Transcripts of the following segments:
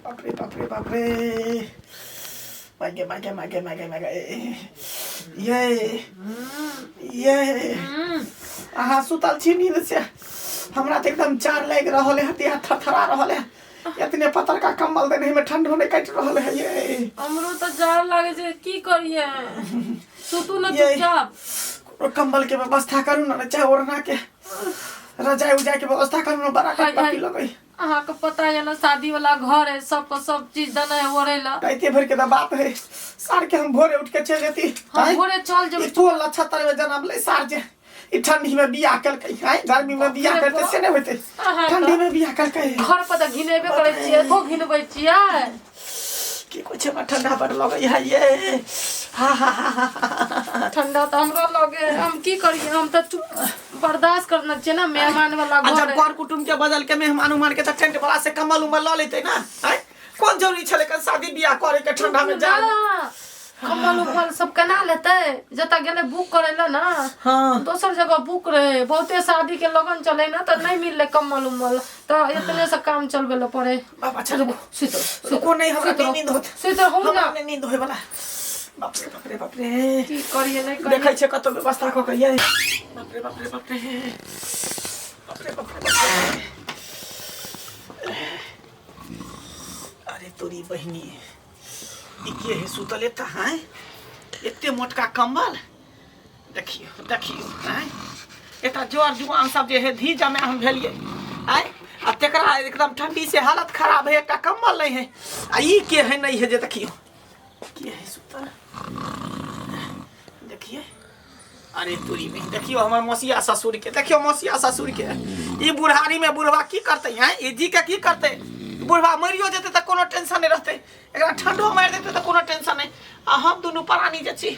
बाप रे बाप रे बाप रे, मागे मागे मागे मागे मागे, ये ये अहाँ सुतल छी नींद से, हमरा तऽ एकदम जाड़ लागि रहल है, देह थरथरा रहल है। इतने पतरका कम्बल देने में ठंडो नहीं कटि रहल है ये। हमरो तऽ जाड़ लागे छै, की करिए? सुतू ने। ये। चुपचाप कोनो कम्बल के व्यवस्था करू ने, चाहे ओढ़ना के रजाई उजाई के व्यवस्था करू ने, बड़ा हाय, हाय। पट्टी लगै। अहाँके पता यऽ ने, शादी वाला घर है, सबके सब चीज देने है ओढ़े ला। राइते भर के तऽ बात है, सार के हम भोरे उठ के चलि जेती। हम भोरे चल जेबै। ई कोन लक्षत्र में जन्म ले सार जे ई ठंडी में बियाह केलकै है? गर्मी में बियाह करते से नहीं होते, ठंडी में बियाह केलकै। घर पर तऽ घिनेबे करै छियै, एतो घिनबै छियै। की कहै छै, हमरा ठंडा बड लगै है ये, हा हा हा हा हा। ठंडा तऽ हमरो लगे है, हम की करिए? हम तऽ चुप बर्दाश्त करना छियै ने, मेहमान वाला आ घर जब है। कर कुटुम के बदल के मेहमान उमान के तऽ टेंट वाला से कम्बल उम्बल लऽ लेते ना आँय? कोन जरूरी छलै कन शादी बियाह करे के ठंडा में जा? ना, कम्बल उम्बल सब केना लेतै? जतऽ गेलै बुक करै लए ने, दोसर जगह बुक रहे, बहुते शादी के लगन चले ने, तऽ नहि मिललै कम्बल उम्बल, तऽ एतने से काम चलबै लए पड़े। बाबा चलू। सुति रुको, नहीं हमरा सुति नहीं नींद होत। सुति रहू हमरा ना। नहीं नींद होय वाला। बाप रे बाप रे बाप रे। की करिए, नहीं करिए? देखै छै कतौ व्यवस्था कऽ के ये। बाप रे बाप रे बाप रे बाप रे बाप रे बाप रे। अरे तोरी बहिनी, ई के है सुतल एतऽ? हैं, एते मोटका कम्बल, देखियौ देखियौ। आँय, एतऽ जर जुआन सब जे है धी जमा हम भेलियै। आँय, आ तेकरा एकदम ठंडी से हालत खराब है, एकटा कम्बल नहीं है। आ ई के है नहीं है जे? देखियौ के है सुतल, देखिए। अरे तोरी में देखियो हमर मौसिया ससुर के, देखियो मौसिया ससुर के। ई बुढ़ारी में बुढ़वा की करते हैं? ई जी के की करते? बुढ़वा मरियो जेते तऽ कोनो टेंशन नहीं रहते, एकरा ठंडो मारि देते तऽ कोनो टेंशन नहीं। आ हम दुनू प्राणी जे छी,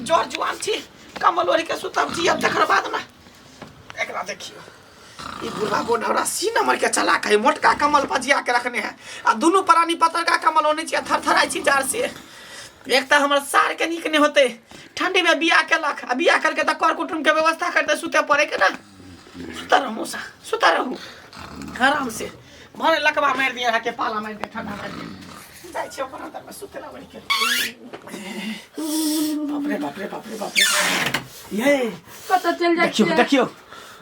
जर जुआन छी, कम्बल ओढ़ि के सुतब जियब तकर बाद ने। एकरा देखियो, ई बुढ़वा गोढ़ौरा सी नंबर के चला के मोटका कमल पजिया के रखने है, आ दुनू प्राणी पतरका कमल ओने छी, थरथराइ छी जाड़ से। एक तऽ हमर सार के नीक नहीं होते, ठंडी में बियाह केलक, आ बियाह करके तऽ कर कुटुम के व्यवस्था करते सुते पड़े के ना। सुता रहू मौसा, सुता रहू आराम से, भरे लकवा मारि दिए अहाँके, पाला मारि दिए, ठंडा मारि दिए। जाइ छी अपन अंदर में सुते ला बढ़ि के। बाप रे बाप रे बाप रे बाप रे, ये कतऽ चलि जाइ देखियौ छियै? देखियौ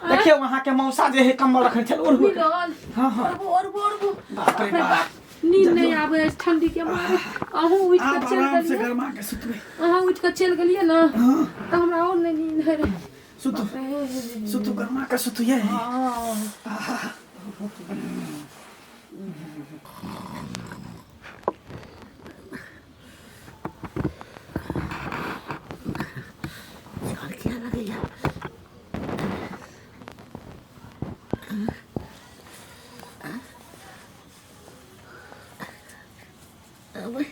देखियौ, अहाँके मौसा जे है कम्बल रखने छल, ओढ़ू। मिलल। हाँ हाँ। ओढ़बो ओढ़बो ओढ़बो। बाप रे बाप। नींद नहि आबै अछि ठंडी के मारे। अहूँ उठि आब कऽ चलि आराम से गेलियै। गरमा के सुतबै। अहाँ उठि कऽ चलि गेलियै ने, तऽ हमरा आओर नहि नींद होइ रहै। सुतू सुतू, गरमा के सुतू ये। जाड़ किया लगैया? अबे,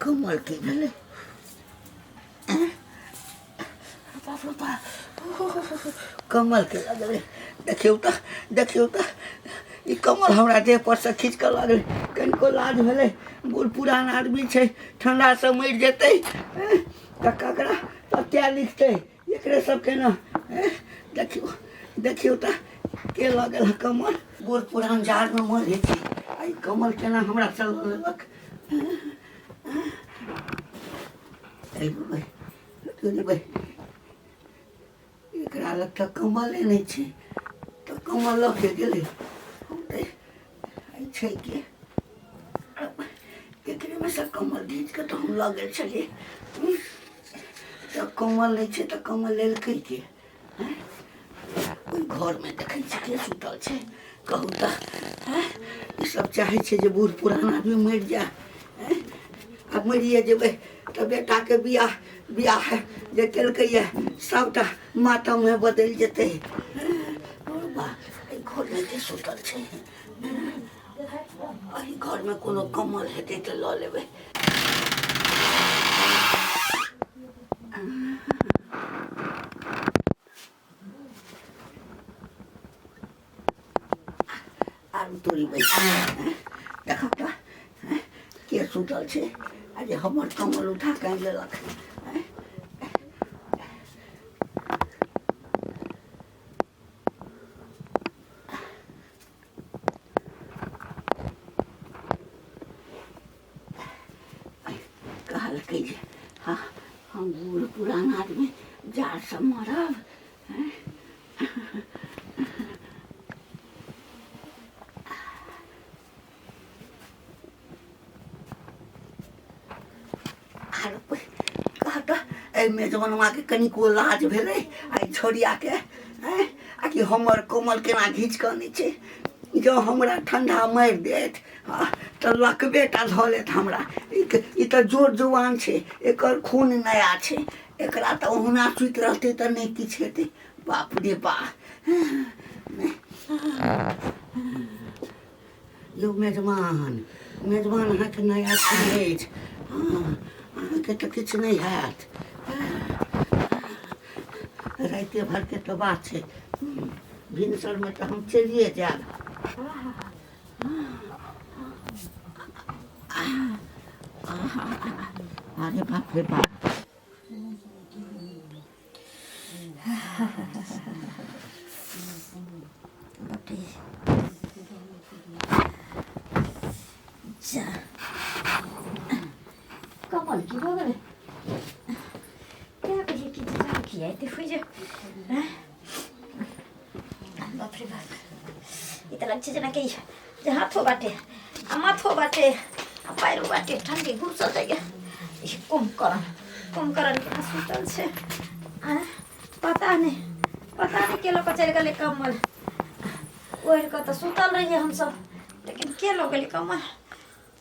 कमल की भेलै? बाप रे बाप, कमल के लगलै। देखियौ तऽ, देखियौ तऽ, ई कमल हमरा देह पर से खींच कऽ लगलै। कनिको लाज भेलै? बूढ़ पुरान आदमी छै, ठंडासँ मरि जेतै तऽ ककरा पत्या लिखतै? एकरे सबके ने। देखियौ देखियौ तऽ, के लऽ गेल हँ कमल? बूढ़ पुरान जाड़मे मरै छी, आ ई कमल केना हमरा से लऽ लेलक? एकरा लग तऽ कमले नहि छै, तऽ कमल लऽ के गेलै। हम तऽ छै के एकरेमे से कमल घीच कऽ तऽ हम लऽ गेल छलियै, तऽ कमल नहि छै तऽ कमल लेलकै के? ओहि घरमे देखै छी के सुतल छै, कहू तऽ? ई सब चाहै छै जे बूढ़ पुरान आदमी मरि जाय। आब मरिए जेबै तऽ बेटाके बियाह बियाह जे केलकैए सभटा मातममे बदलि जेतै। बा, एहि घरमे के सुतल छै? एहि घरमे कोनो कमल हेतै तऽ लऽ लेबै। आरू तोरी बैस, देखब तऽ के सुतल छै आ जे हमर कमल उठा कऽ आनि लेलक। सकैए। हँ, हम बूढ़ पुरान आदमी जाड़सँ मरब। हँ? आर कह तऽ एहि मेजबनवाके कनिको लाज भेलै एहि छोड़ियाके? आँय, आ कि हमर कोमल केना घीच कऽ अनै छै? जँ हमरा ठण्डा मारि देत तऽ लकबे टा धऽ लेत हमरा। ई तऽ जोर जुआन छै, एकर खून नया छै, एकरा तऽ ओहुना सुति रहतै तऽ नहि किछु हेतै। बाप रे बा! यौ मेजबान, मेजबान, अहाँके नया खून अछि। हँ, अहाँके तऽ किछु नहि हैत। राइते भरिके तऽ बात छै, भिनसरमे तऽ हम चलिए जायब। अरे बाप रे बाप! बाप रे! जा, कमल की भऽ गेलै? कए बजे की जा की आइते होइ जे? बाप रे बाप, ई तऽ लगै छै जेनाकि जे हाथो बाटे आ माथो बाटे आ पैरो बाटे ठण्डी घुसल जाइए। ई कुम्भकर्ण, कुम्भकर्ण केना सुतल छै? आँय, पता नहि, पता नहि के लऽ कऽ चलि गेलै कम्बल। ओढ़ि कऽ तऽ सुतल रहियै हमसब, लेकिन के लऽ गेलै कम्बल?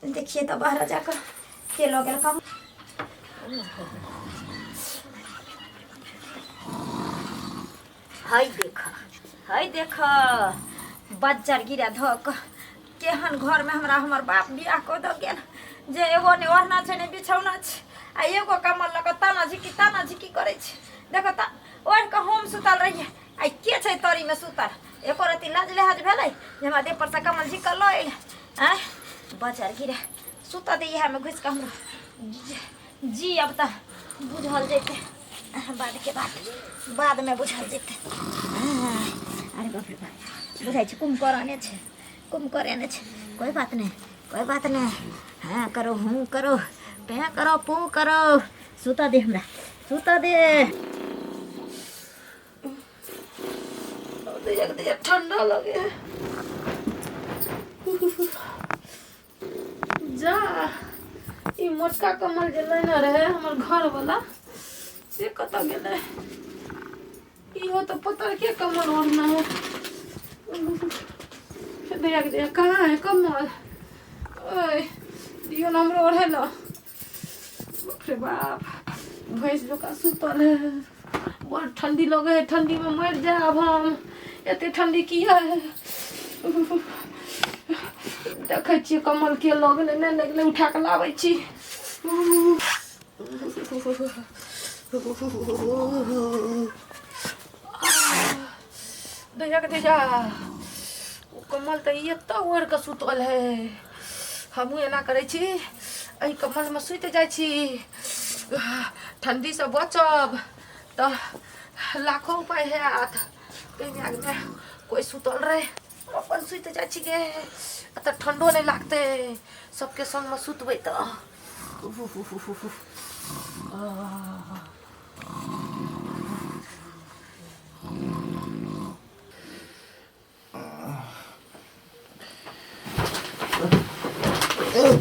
देखिए तऽ बाहर जाकऽ के लऽ गेल कम्बल। हई देख, हई देख, बज्जर गिरा धऽ कऽ केहन घरमे हमरा हमर बाप बियाह कऽ दऽ गेल जे एगो ने ओढ़ना छै ने बिछौना छै, आ एगो कम्बल लऽ कऽ ताना झिकी ताना झिकी करै छै। देखो तऽ, ओढ़ि कऽ हम सुतल रहियै, आ के छै तरीमे सुतल? एको रत्ती लाज लिहाज भेलै जे हमरा देह परसँ कम्बल झिकल लऽ अयलै? आँय बज्जर गिरा, सुतऽ दे इएहमे घुसि कऽ हमरो। जी अब तऽ बुझल जेतै, बादके बात बादमे बुझल जेतै। अरे बाप रे बाप, बुझाइ छै कुम्भकर्णे छै, कुम्भकर्णे छै। कोइ बात नहि, कोइ बात नहि। हाँ करो, हूँ करो, पेँ करो, पू करो, सुतऽ दे हमरा, सुतऽ दे। ठंडा लगे है। जा, ई मोटका कम्बल जे लेने रहे हमर घर वाला, से कतऽ गेलै? इहो तऽ पतरके कम्बल ओढ़ना है। देख देख, कहाँ है कम्बल? ओए, दियौ ने हमरो ओढ़े लए। बाप रे बाप, भैंस जकाँ सुतल है। बड़ ठंडी लगे है, ठंडी में मरि जायब हम। एते ठंडी किया है? देखै छियै कम्बल के लऽ गेलै, नहि लऽ गेलै, उठा कऽ लाबै छी। दैया के दैया, ओ कम्बल तऽ एतऽ ओढ़ि कऽ सुतल है। हमहूँ एना करै छी, एहि कम्बलमे सुति जाइ छी, ठण्डीसँ बचब तऽ लाखो उपाय हैत। ताहि कोइ सुतल रहै, अपन सुति जाइ छी गे, एतऽ ठण्डो नहि लागतै, सबके संगमे सुतबै तऽ।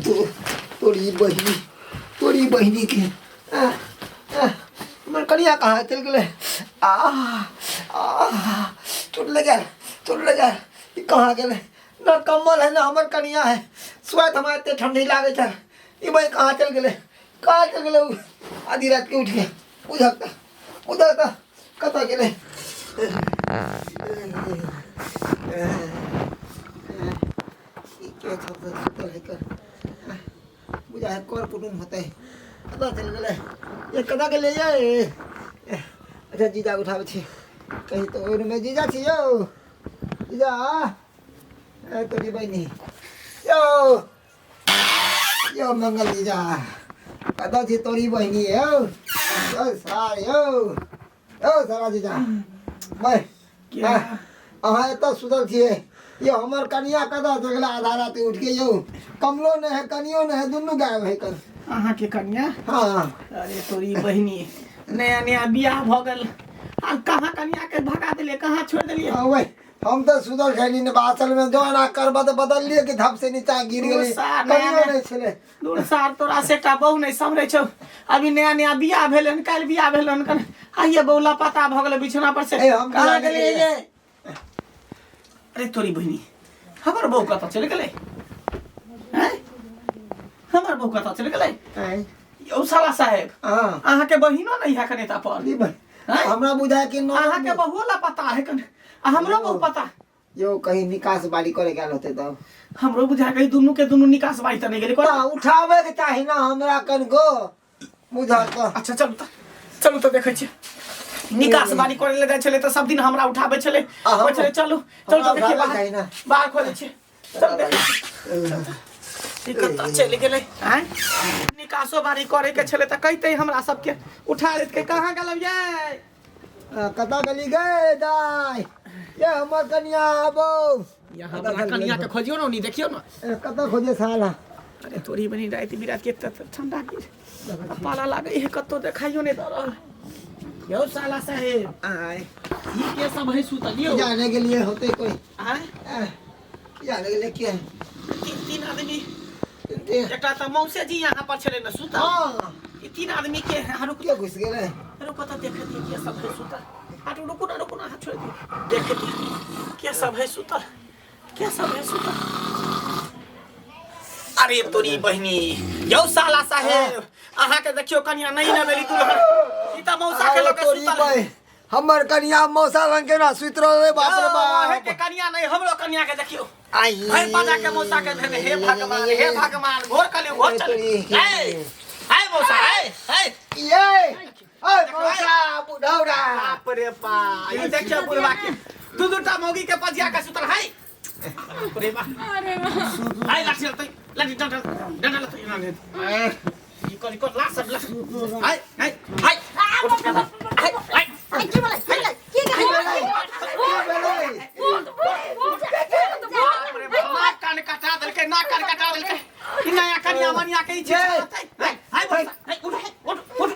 तो तोरी बहिनी, तोरी बहिनी के हमर कनिया कहाँ चलि गेलै? आ आ टूटले गेल, टूटले गेल। ई कहाँ गेलै? न कम्बल है न हमर कनिया है। सुबह हमरा एते ठंडी लागै छै। ई बहिन कहाँ चलि गेलै? कहाँ चलि गेलै उ? आधी राति के उठि के उधर तऽ, उधर तऽ कतऽ गेलै? ई के सब सुतल है? कर बुझा है कर कुटुम्ब होतै। कतऽ चलि गेलै ये? कतऽ गेलै ये? अच्छा, जीजा के उठाबै छी। कही तऽ ओहिमे जीजा छी। यौ जीजा, ए तोरी बहिनी, यौ, यौ मंगल जीजा, कतऽ छी तोरी बहिनी? यौ, यौ सार, यौ, यौ सारा जीजा, मैं अहाँ एतऽ सुतल छियै? यौ, हमर कनिया कतऽ चलि गेलै आधा राति उठि के? यौ, कमलो नहि है, कनियो नहि है, दुनू गायब है कर। अहाँके कनिया? हाँ। अरे तोरी बहिनी, नया नया बियाह भऽ गेल आ कहाँ कनिया के भगा देलियै, कहाँ छोड़ि देलियै? हाँ, वही हम तऽ सुतल छली ने, असल में जो एना करबा तऽ बदललियै कि धप से नीचा गिर गेली। सार, नया कनियो नया। नहि छलै। दूर सार, तोरा से एकटा बहु नहि सम्हरै छौ। अभी नया नया बियाह भेल हन, काल्हि बियाह भेल हन, आइये बहु लापता भऽ गेलै बिछौना पर से। ए, हम कहाँ बियाह नहि गेलियै केलियै। ये? अरे तोरी बहिनी, हमर बहु कतऽ चलि गेलै? आँय? हमर बहु कतऽ चलि गेलै? आँय? यौ साला साहेब, हाँ। अहाँके बहिनो नहि है कने पर। ई बहिन। आँय? हमरा बुझाय कि नौ अहाँके बहुओ लापता है कने आ हमरो बहु पता। यो कहीं निकास बारी करे गेल होते तब। हमरो बुझा गई दुनू के दुनू निकास बारी तऽ नहि गेलै। तऽ उठाबे के चाही ना हमरा कनको बुझल तऽ। अच्छा चलू तऽ, चलू तऽ देखै छियै। निकास बारी करे लए जाइ छलै तऽ सब दिन हमरा उठाबै छलै। आ हम- कहै छलै चलू चलू तऽ हमरा देखियै उठाबै बाहर चाही ना। बाहर खोलै छियै, चलू देखै छियै। ई कतऽ चलि गेलै? आँय, निकासो बारी करे के छलै तऽ कहितै हमरा सबके उठा लेतकै। कहाँ गेलौ यै? कतऽ गेली गे दाइ? ये हमर कनिया आबो। यहाँ अपना कनिया के खोजियौ ने, ओनी देखियौ ने। ए, कतऽ खोजे साला? अरे तोरी बनी, राति बिरात के एते ठंडा की पाला लागै है, कतौ देखाइयो नहि दऽ रहल। यौ साला साहेब, आय? ई के सब है सुतल यौ? जाने के लिए होते कोई। आँय? आय, जाने के लिए के? तीन तीन आदमी। ते- एकटा तऽ मौसे जी यहाँ पर छलै ने सुतल। हाँ। ई तीन आदमी के है? रुक। के घुस गेलै? रुको तऽ देखे दियै के सब है सुतल। हटू, रुकू ना, रुकू ना, हाथ छोड़ दियौ। देखे दियै के सब है सुतल, के सब है सुतल। अरे तोरी बहिनी, यौ साला साहेब, अहाँके देखियौ कनिया नहि नवेली दुल्हन, ई तऽ मौसा के लऽ के तोरी सुतल है। बहिन, हमर कनिया मौसा लंग केना सुति रहलै? बाप रे यौ, अहें बाप। के कनिया नहि, हमरो कनिया के देखियौ। आई। भरि पाजा के मौसा के धेने। हे भगवान, हे भगवान, घोर कलियो घोर चल। हे हे मौसा, हे हे। ये ओए मौसा बुढ़ौरा। बाप रे बा, ई देखियौ बुढ़वा के दू दूटा मौगी के पजिया के सुतल है। बाप रे बा। अरे बा। हाय, लाठी लतै, लाठी डंडा डंडा लतै ना ने। ई कर कर ला सब ला। हाय हाय हाय हाय हाय। आई, की भेलै? की भेलै? की भेलै? की भेलै? भूत भूत भूत भूत। बाप रे बाप, नाक कान कटा देलकै, नाक कान कटा देलकै। ई नया कनिया मनिया के ई छै। हाय हाय मौसा, हाय, उठ उठ उठ।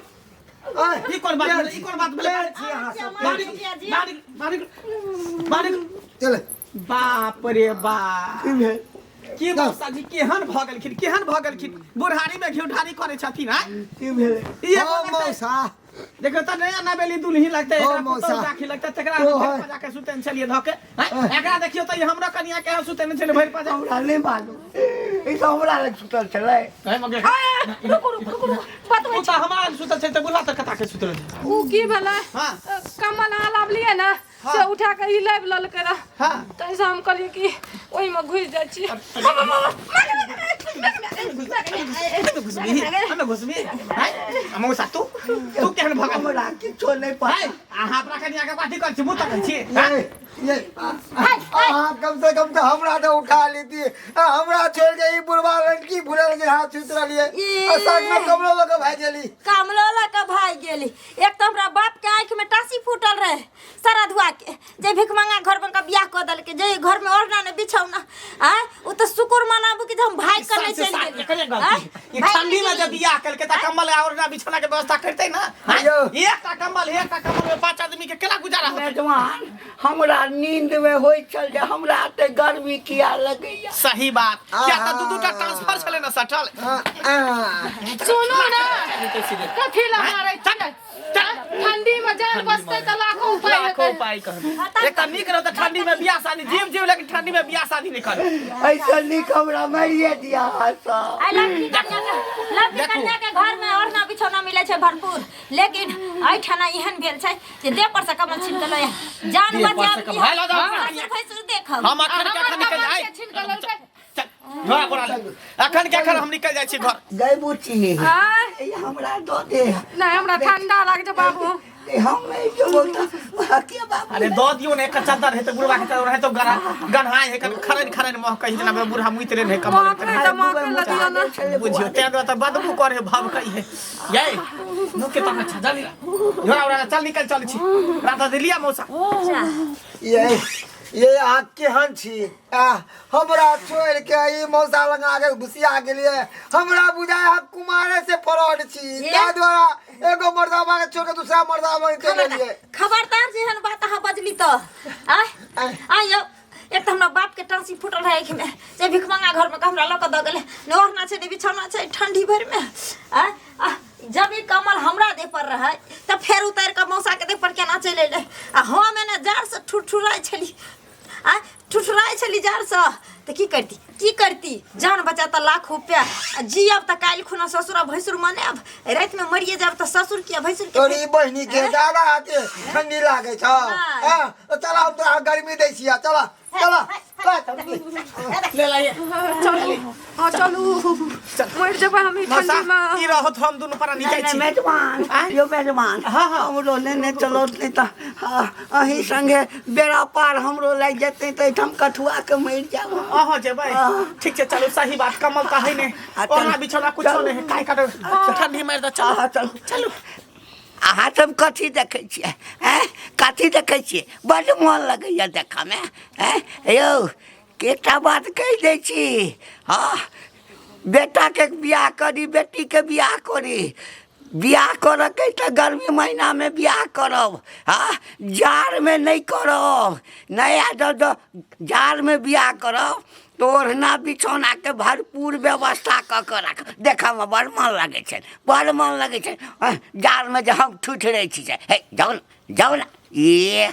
आय, ई कोन बात भेलै? ई कोन बात भेलै? के छी अहाँ सब? बाहर निकल, बाहर निकल, बाहर निकल, बाहर निकल। चल। बाप रे बाप। की भेल? की मौसा जी केहन भऽ गेलखिन, केहन भऽ गेलखिन? बुढ़ारी में घिउढारी करै छथिन। आँय? की भेल? ई एगो हाँ लगतै- मौसा। देखियौ तऽ नया नवेली दुल्ही लगतै, हाँ, एकरा मौसा। पुतहु राखी लगतै तकरा। तो भरि है। पजा के सुतन छलियै धऽ के। आँय? एकरा देखियौ तऽ ई हमरो कनिया के सुतन छलै भरि पजा। हमरा नहि मालूम, ई तऽ हमरा लग सुतल छलै। आँय, मगे। रुकू रुकू रुकू रुकू, बतबै। ओ तऽ हमरा लग सुतल छै तऽ बुढ़वा तऽ कता के सुतल छै? उ की भेलै? हाँ। कम्बल अहाँ लाबलियै ने, से उठा के ई लाबि लेलकै रह। हाँ। ताहिसँ हम कहलियै कि ओहिमे घुसि जाइ छी। हमे घुसबी, हमे घुसबी? आँय? आ मौसा, तू तू केहन भऽ गेल? हमरा किछो नहि पता। आँय, अहाँ अपना कनिया के कथी करै छी, मुँह तकै छी? ये ये अहाँ कम से कम तऽ हमरा तऽ उठा लेती। हमरा छोड़ के ई बुढ़वा लड़की भुलल के हाथ सुति रहलियै आ साथ में कमरो लऽ के भागि गेली। कमलो लऽ कऽ भागि गेली। एक तऽ हमरा बाप के आँखि में टासी फूटल रहे शरदुआ के, जे भिखमंगा घर में के बियाह कऽ देलकै, जे घर में ओढ़ना ने बिछौना। आँय, ओ तऽ शुक्र मनाबू कि जे हम भागि कऽ नहि सबसे चलि साथ गेली। एकरे गलती। आँय, ई भागि ठंडी में गेली। जब बियाह केलकै तऽ कम्बल और ना बिछौना के व्यवस्था करतै ना? आँय? यौ। एकटा कम्बल, एकटा कम्बल में पांच आदमी के केना गुजारा होतै? मेजबान, हमरा नींद में होइ छल जे हमरा एते गर्मी किया लगैया। सही बात, किया तऽ दू दूटा ट्रांसफर छलै ने सटल। आ, आ, सुनू ने, कथी लए मारै छियै? ठंडी में जान बचतै तऽ लाखो उपाय लाखो हेतै। उपाय कहबै। एकटा नीक रहतै ठंडी में बियाह शादी, जीव जीव, लेकिन ठंडी में बियाह शादी नहि करू। ऐसे नीक हमरा मारिए दिया अहाँ सब। आइ लड़की कन्या के, लड़की कन्या के घर में ओढ़ना बिछौना मिलै छै भरपूर, लेकिन एहिठाम एहन भेल छै जे देह पर से कमल छीन के लऽ जान देह पर से बचाब की कमल- लऽ जाओ। ससुर भैंसुर देखब। हम अखन के अखन निकल हमर जाय। कमल के छीन कऽ लेलकै। चल, झोरा बोरा ले। अखन के अखन हम निकल जाइ छी घर। गै बुची। आँय? ई हमरा दऽ दे। नहि, हमरा ठंडा लाग छै बाबू। ए, हम नहि जेबौ तऽ के बाबू? अरे दऽ दियौ ने, एक चद्दर हेतै, बुढ़वा के चद्दर हेतौ, गरा गन्हाय है, कन खरन खरन महकै है, जेना बूढ़ा मुइत रे है कमल। महकै तऽ महकै लए दियौ ने। बुझियौ तें दुआरे तऽ बदबू करे भभकै है। यै मुँह के तक अच्छा जल्दी झोरा उड़ा चल, निकल चल छी। रात दिलिया मौसा। ये ये अहाँ केहन छी आ हमरा छोड़ि के ई मौसा लग आके घुसिया गेलियै हमरा बुझाय अहाँ कुमारे से फ्रॉड छी ये? ताहि द्वारा एगो मर्दाबा के छोड़ के दूसरा मर्दाबा के चलि गेलियै खबरदार जेहन बात अहाँ बजली तऽ आय आय यौ एक तऽ हमरा बाप के टाँसी फूटल रहै आँखि में जे भिखमंगा घर में हमरा लऽ कऽ दऽ गेलै ने ओढ़ना छै ने बिछौना छै ठंडी भरि में आय आ जब ई कमल हमरा देह पर रहै तऽ फेर उतारि कऽ मौसा के देह पर केना चलि अयलै आ हम एने जाड़सँ ठुठुराइ छली आ ठुठुराइ छली जाड़सँ तऽ की करती की करती जान बचा तऽ लाख रुपया आ जियब तऽ काल्हि खुना ससुर आ भैंसुर मनायब रातिमे मरिए जायब तऽ ससुर के भैंसुर के तोरी बहिनी के दादा के ठंडी लागे छौ नहि। हाँ, तऽ चला हम तोरा गर्मी दै छियै चला चला चला ले लाइए चलू हाँ चलू मरि जेबै हम ई मौसा ठंडी में ई रहत हम दुनू प्राणी नहि जाइ नहि छी मेजबान यौ मेजबान हाँ, हाँ। हमरो लेने चलो नहि तऽ हाँ, अहीं संगे बेड़ा पार हमरो लागि जेतै तऽ एहिठाम कठुआ के मरि जायब हम। अहाँ जेबै ठीक छै चलू सही बात कमल तऽ है नहि आ, चलू। ओढ़ना बिछौना कुछो नहि है काय काटो ठंडी मारि दऽ चलू हाँ, चलू। चलू अहाँ सब कथी देखै छियै आँय कथी देखै छियै बड्ड मोन लगैए देखऽमे आँय यौ एकटा बात कहि दै छी हँ बेटाके बियाह करी बेटीके बियाह करी बियाह करऽके तऽ गर्मी महीनामे बियाह करब हँ जाड़मे नहि करब नहि जँ जाड़मे बियाह करब तऽ ओढ़ना बिछौनाके भरपूर व्यवस्था कऽ कऽ राखब देखऽमे बड़ मन लगै छै बड़ मन लगै छै जाड़मे जे हम ठुठि रहै छी से हे जाउ ने जाउ ने ए।